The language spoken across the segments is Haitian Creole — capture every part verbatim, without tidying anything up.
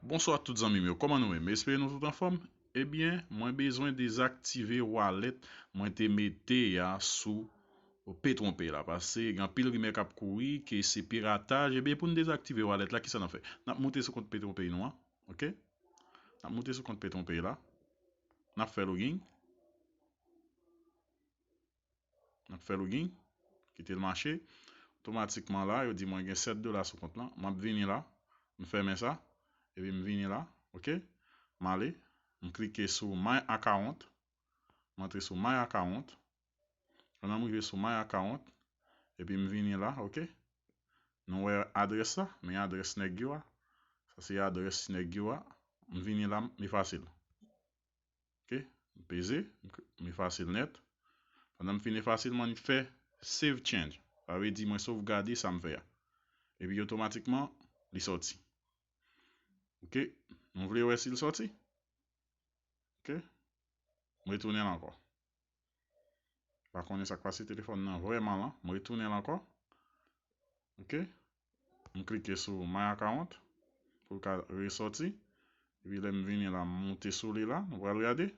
Bonswa tout zanmi m yo, kòman nou ye? M espere nou tout anfòm. Ebyen, mwen bezwen dezaktive wallet mwen te mete a sou PetronPay la, paske gen anpil rimè k ap kouri ke se pirataj. Ebyen, pou n dezaktive wallet la, kisa n ap fè? N ap moute sou kont PetronPay nou an, oke? N ap moute sou kont PetronPay la. N ap fè login. N ap fè login. Kite l mache. Otomatikman la, yo di mwen gen sèt dola sou kont lan. M ap vini la. M fèmen sa. Epi m vini la. Oke? M ale. M klike sou My Account. M antre sou My Account. Pandan m rive sou My Account, epi m vini la, oke? Nou wè adrès la, men adrès nèg yo a. Sa se adrès nèg yo a. M vini la, m efase l. Oke? M peze, m efase l nèt. Pandan m fin efase l, mwen fè save change. Sa vle di mwen sovgade sa m fè a. Epi otomatikman, li sòti. Oke? Nou vle wè si l sòti? Oke? M retounen l ankò. Pa konnen sa k pase telefòn nan vrèman lan. M retounen l ankò. Oke? M klike sou My Account pou l ka resòti. Epi lè m vini la, m moute sou li la. Nou pral gade.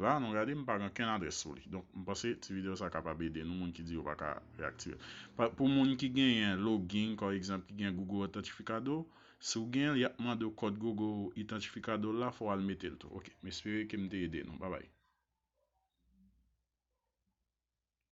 La, nou gade, m pa gen okenn adrès sou li. Donk, m panse ti videyo sa kapab ede nou, moun ki di yo pa ka reaktive. Pa- Pou moun ki genyen login, pa egzanp, ki gen Google Authentificado, si w gen l, y ap mande w kòd Google Authentificado la, fò w al mete l tou. Oke, m espere ke m te ede nou. Babay.